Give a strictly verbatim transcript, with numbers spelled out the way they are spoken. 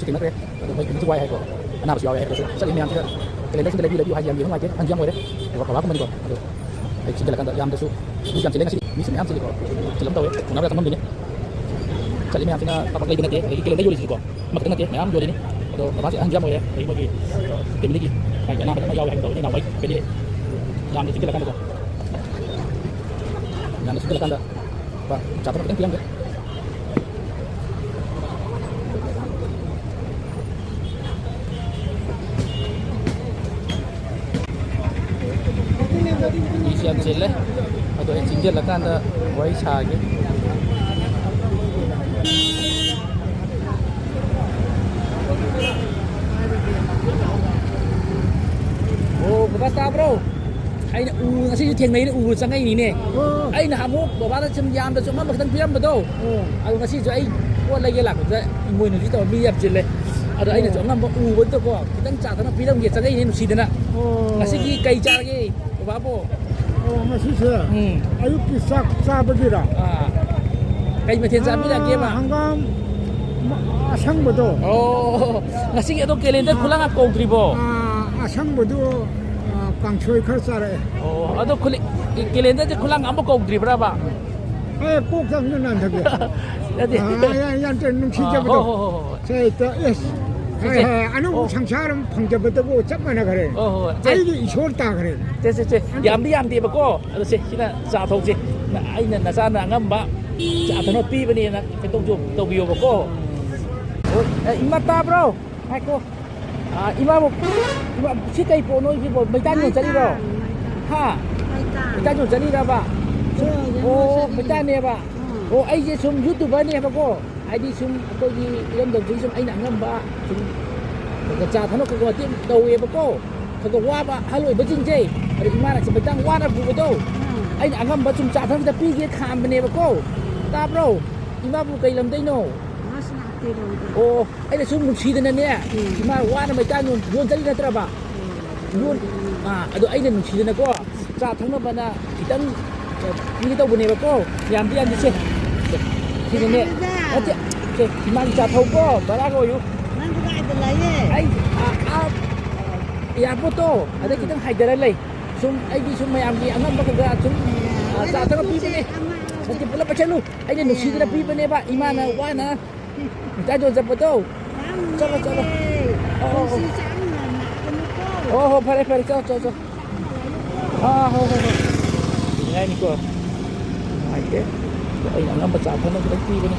ꯊꯦꯡꯅꯈ꯭ꯔꯦ꯫ ꯑꯗꯣ ꯃꯣꯏ ꯏꯃꯨꯡꯁꯨ ꯋꯥꯏ ꯍꯥꯏꯀꯣ꯫ ꯑꯅꯥꯕꯁꯨ ꯌꯥꯎꯋꯦ ꯍꯥꯏ꯫ ꯑꯗꯨꯁꯨ ꯆꯠꯂꯤ ꯃꯌꯥꯝꯁꯤꯗ ꯀꯦꯂꯦꯟꯗꯔꯁꯤꯡꯗ ꯂꯩꯕꯤꯌꯨ ꯂꯩꯕꯤꯌꯨ ꯍꯥꯏꯁꯦ ꯌꯥꯝ ꯌꯦꯡꯕ ꯅꯨꯡꯉꯥꯏꯇꯦ꯫ ꯍꯟꯁꯨ ꯌꯥꯝ ꯑꯣꯏꯔꯦ꯫ ꯑꯗꯨꯒ ꯕꯕꯥꯒꯨꯝꯕꯅꯤꯀꯣ꯫ ꯑꯗꯣ ꯑꯩ ꯆꯤꯟꯁꯤꯜꯂꯀꯥꯟꯗ ꯌꯥꯝꯗꯁꯨ ꯃꯤ ꯌꯥꯝ ꯆꯤꯜꯂꯦ ꯉꯁꯤꯗꯤ꯫ ꯃꯤꯁꯨ ꯃꯌꯥꯝ ꯆꯤꯜꯂꯤꯀꯣ꯫ ꯆꯤꯜꯂꯝ ꯇꯧꯋꯦ꯫ ꯎꯅꯕ ꯆꯪꯐꯝꯗꯨꯅꯤ꯫ ꯆꯠꯂꯤ ꯃꯌꯥꯝꯁꯤꯅ ꯄꯥꯛ ꯄꯥꯛ ꯂꯩꯕ ꯅꯠꯇꯦ꯫ ꯑꯗꯒꯤ ꯀꯦꯂꯦꯟꯗꯔ ꯌꯣꯜꯂꯤꯁꯤꯀꯣ꯫ ꯑꯃꯈꯛꯇ ꯅꯠꯇꯦ꯫ ꯃꯌꯥꯝ ꯌꯣꯜꯂꯤꯅꯤ꯫ ꯑꯗꯣ ꯕꯕꯥꯁꯦ ꯑꯍꯟꯁꯨ ꯌꯥꯝ ꯑꯣꯏꯔꯦ꯫ ꯑꯗꯒꯤ ꯃꯣꯏꯒꯤ ꯐꯦꯃꯤꯂꯤꯒꯤ ꯃꯥꯒꯤ ꯑꯅꯥꯕ ꯑꯃ ꯌꯥꯎꯋꯦ ꯍꯥꯏꯕꯗꯣ꯫ ꯑꯩꯅ ꯏꯅꯥꯎ ꯋꯥꯏ ꯀꯩꯗꯤ ꯌꯥꯝꯅ ꯆꯤꯟꯁꯤꯜꯂꯀꯥꯟꯗꯀꯣ꯫ ꯌꯥꯝꯅ ꯆꯤꯟꯁꯤꯜꯂꯀꯥꯟꯗ ꯆꯥ ꯊꯛꯅꯕ ꯈꯤꯇꯪ ꯄꯤꯔꯝꯒꯦ꯫ ꯃꯤꯁꯨ ꯌꯥꯝ ꯆꯤꯜꯂꯦ꯫ ꯑꯗꯣ ꯑꯩ ꯆꯤꯟꯁꯤꯜꯂꯀꯥꯟꯗ ꯋꯥꯔꯤ ꯁꯥꯒꯦ꯫ ꯑꯣ, ꯕꯕꯥ ꯇꯥꯕ꯭ꯔꯣ? ꯑꯩꯅ ꯎ ꯉꯁꯤꯁꯨ ꯊꯦꯡꯅꯩꯅꯦ, ꯎꯕ ꯆꯪꯉꯛꯏꯅꯤꯅꯦ꯫ ꯑꯣ꯫ ꯑꯩꯅ ꯍꯥꯃꯨꯛ ꯕꯕꯥꯗ ꯁꯨꯝ ꯌꯥꯝꯗ ꯁꯨꯝ ꯑꯃꯈꯛꯇꯪ ꯄꯤꯔꯝꯕꯗꯣ꯫ ꯑꯣ꯫ ꯑꯗꯣ ꯉꯁꯤꯁꯨ ꯑꯩ ꯄꯣꯠ ꯂꯩꯒꯦ ꯂꯥꯛꯄꯗ ꯏꯃꯣꯏꯅꯨꯁꯤ ꯇꯧꯔ ꯃꯤ ꯌꯥꯝ ꯆꯤꯜꯂꯦ꯫ ꯑꯗꯣ ꯑꯩꯅꯁꯨ ꯑꯣ꯫ ꯑꯉꯝꯕ ꯎꯕꯗꯨꯗꯀꯣ ꯈꯤꯇꯪ ꯆꯥ ꯊꯛꯅ ꯄꯤꯔꯝꯒꯦ ꯆꯪꯉꯛꯏꯅꯦ ꯅꯨꯡꯁꯤꯗꯅ꯫ ꯑꯣ꯫ ꯉꯁꯤꯒꯤ ꯀꯩ ꯆꯥꯔꯒꯦ ꯕꯕꯥꯕꯣ? ꯑꯣ, ꯉꯁꯤꯁꯦ ꯎꯝ꯫ ꯑꯌꯨꯛꯀꯤ ꯆꯥꯛ ꯆꯥꯕꯒꯤꯔ? ꯑꯥ꯫ ꯀꯩ ꯃꯊꯦꯜ ꯆꯥꯕꯤꯔꯛꯀꯦꯕ? ꯑꯥ, ꯍꯪꯒꯥꯝ ꯑꯁꯪꯕꯗꯣ꯫ ꯑꯣ, ꯉꯁꯤꯒꯤ ꯑꯗꯣ ꯀꯦꯂꯦꯟꯗꯔ ꯑꯥ꯫ ꯈꯨꯂꯪ ꯀꯧꯗ꯭ꯔꯤꯕꯣ? ꯑꯥ, ꯑꯁꯪꯕꯗꯨ, ꯑꯥ, ꯀꯥꯡꯁꯣꯏ ꯈꯔ ꯆꯥꯔꯛꯑꯦ꯫ ꯑꯣ, ꯑꯗꯣ ꯈꯨꯂꯤ-, ꯀꯦꯂꯦꯟꯗꯔꯁꯦ ꯈꯨꯂꯪ ꯑꯝꯕ ꯀꯧꯗ꯭ꯔꯤꯕ꯭ꯔꯕ? ꯑꯦ, ꯀꯣꯛ ꯆꯪꯅ ꯅꯥꯟꯊꯒꯦ꯫ ꯅꯠꯇꯦ꯫ ꯑꯥ, ꯌꯥꯝ, ꯌꯥꯝ ꯅꯨꯡꯁꯤꯖꯕꯗꯣ꯫ ꯑꯥ, ꯍꯣ, ꯍꯣ, ꯍꯣ, ꯍꯣ꯫ ꯁꯦ, ꯍꯦꯛꯇ, ꯑꯦꯁ꯫ ꯁꯦ, ꯁꯦ꯫ ꯍꯦ, ꯍꯦ, ꯑꯅꯧꯕ ꯑꯣ꯫ ꯁꯪꯁꯥꯔ ꯑꯃ ꯐꯪꯖꯕꯗꯕꯨ ꯆꯞ ꯃꯥꯟꯅꯈ꯭ꯔꯦ꯫ ꯍꯣ, ꯍꯣ, ꯁꯦ꯫ ꯑꯩꯒꯤ ꯏꯁꯣꯔ ꯇꯥꯈ꯭ꯔꯦ꯫ ꯁꯦ, ꯁꯦ, ꯁꯦ꯫ ꯑꯗꯨ ꯌꯥꯝꯗꯤ ꯌꯥꯝꯗꯦꯕꯀꯣ꯫ ꯑꯗꯣ ꯁꯦ, ꯁꯤꯅ ꯆꯥ ꯊꯧꯁꯦ꯫ ꯑꯩꯅ ꯅꯆꯥꯅ ꯑꯉꯝꯕ ꯆꯥ ꯊꯛꯅ ꯄꯤꯕꯅꯦꯅ ꯀꯩꯅꯣ ꯇꯧꯖꯣ-, ꯇꯧꯕꯤꯌꯣꯕꯀꯣ꯫ ꯑꯣ, ꯑꯦ, ꯏꯃꯥ ꯇꯥꯕ꯭ꯔꯣ? ꯉꯥꯏꯈꯣ꯫ ꯑꯥ, ꯏꯃꯥꯕꯨ, ꯏꯃꯥ, ꯁꯤ ꯀꯩ ꯄꯣꯠꯅꯣ ꯁꯤꯕꯣ? ꯃꯩꯇꯥꯟ ꯌꯣꯟ ꯆꯠꯂꯤꯔꯣ? ꯃꯩꯇꯥꯟ, ꯃꯩꯇꯥꯟ꯫ ꯍꯥ? ꯃꯩꯇꯥꯟ꯫ ꯃꯩꯇꯥꯟ ꯌꯣꯟ ꯆꯠꯂꯤꯔꯕ? ꯍꯣꯏ, ꯌꯣꯟ ꯑꯣ, ꯆꯠꯂꯤꯅꯦ꯫ ꯃꯩꯇꯥꯟꯅꯦꯕ꯫ ꯎꯝ꯫ ꯑꯣ, ꯑꯩꯁꯦ ꯁꯨꯝ YouTuberꯅꯦꯕꯀꯣ꯫ ꯍꯥꯏꯗꯤ ꯁꯨꯝ ꯑꯩꯈꯣꯏꯒꯤ ꯏꯔꯝꯗꯝꯁꯤꯒꯤ ꯁꯨꯝ ꯑꯩꯅ ꯑꯉꯝꯕ ꯁꯨꯝ ꯈꯔ ꯈꯔ ꯆꯥ ꯊꯛꯅ ꯈꯔ ꯈꯔ ꯃꯇꯦꯡ ꯇꯧꯋꯦꯕꯀꯣ꯫ ꯈꯔ ꯈꯔ ꯋꯥꯕ ꯑꯍꯜ ꯑꯣꯏꯕꯁꯤꯡꯁꯦ, ꯑꯗꯣ ꯏꯃꯥꯅ ꯁꯤ ꯃꯩꯇꯥꯟ ꯋꯥꯅ ꯄꯨꯕꯗꯣ, ꯎꯝ꯫ ꯑꯩꯅ ꯑꯉꯝꯕ ꯁꯨꯝ ꯆꯥ ꯊꯛꯅꯕꯗ ꯄꯤꯒꯦ ꯈꯥꯝꯕꯅꯦꯕꯀꯣ꯫ ꯇꯥꯕ꯭ꯔꯣ? ꯏꯃꯥꯕꯨ ꯀꯩ ꯂꯝꯗꯩꯅꯣ? ꯃꯥꯁꯤꯅ ꯍꯥꯇꯦꯔꯣꯝꯗ꯫ ꯑꯣ, ꯑꯩꯅ ꯁꯨꯝ ꯅꯨꯡꯁꯤꯗꯅꯅꯦ, ꯎꯝ꯫ ꯏꯃꯥ ꯋꯥꯅ ꯃꯩꯇꯥꯟ ꯌꯣꯟ-, ꯌꯣꯟ ꯆꯠꯂꯤ ꯅꯠꯇ꯭ꯔꯕ? ꯎꯝ꯫ ꯌꯣꯟ-, ꯎꯝ꯫ ꯑꯥ, ꯑꯗꯣ ꯑꯩꯅ ꯅꯨꯡꯁꯤꯗꯅꯀꯣ, ꯆꯥ ꯊꯛꯅꯕꯅ ꯈꯤꯇꯪ, ꯑ, ꯄꯤꯒꯦ ꯇꯧꯕꯅꯦꯕꯀꯣ꯫ ꯌꯥꯝꯗꯤ ꯌꯥꯝꯗꯤ ꯁꯦ꯫ ꯁꯤꯗꯅꯦ꯫ ꯌꯥꯔꯦꯗ꯫ ꯅꯠꯇꯦ, ꯁꯦ, ꯏꯃꯥꯒꯤ ꯆꯥ ꯊꯛꯎꯀꯣ, ꯕꯔꯥꯒ ꯑꯣꯏꯌꯨ꯫ ꯑꯩ ꯑꯥ, ꯑꯥ, ꯑꯦꯌꯥꯔꯄꯣꯔꯠꯇꯣ ꯑꯗꯩ ꯈꯤꯇꯪ ꯍꯥꯏꯊꯔ ꯂꯩ꯫ ꯁꯨꯝ ꯑꯩꯒꯤ ꯁꯨꯝ ꯃꯌꯥꯝꯒꯤ ꯑꯉꯝꯕ ꯈꯔ ꯁꯨꯝ, ꯑꯥ, ꯆꯥ ꯊꯛꯑ ꯄꯤꯕꯅꯦ꯫ ꯅꯠꯇꯦ, ꯄꯨꯂꯞ ꯄꯥꯏꯁꯜꯂꯨ꯫ ꯑꯩꯅ ꯅꯨꯡꯁꯤꯗꯅ ꯄꯤꯕꯅꯦꯕ, ꯏꯃꯥꯅ ꯋꯥꯅ ꯀꯥꯏꯗꯣ ꯆꯠꯄꯗꯣ꯫ ꯆꯠꯂꯣ, ꯆꯠꯂꯣ꯫ ꯑꯣ, ꯑꯣ, ꯑꯣ꯫ ꯍꯣ, ꯍꯣ, ꯐꯔꯦ, ꯐꯔꯦ, ꯆꯠꯂꯣ, ꯆꯠꯂꯣ, ꯆꯠꯂꯣ꯫ ꯑꯥ, ꯍꯣ, ꯍꯣ, ꯍꯣ꯫ ꯌꯥꯏꯅꯤꯀꯣ꯫ ꯅꯨꯡꯉꯥꯏꯇꯦ꯫ ꯑꯩꯅ ꯑꯉꯝꯕ ꯆꯥ ꯊꯛꯅꯕ ꯈꯤꯇꯪ ꯄꯤꯕꯅꯦ꯫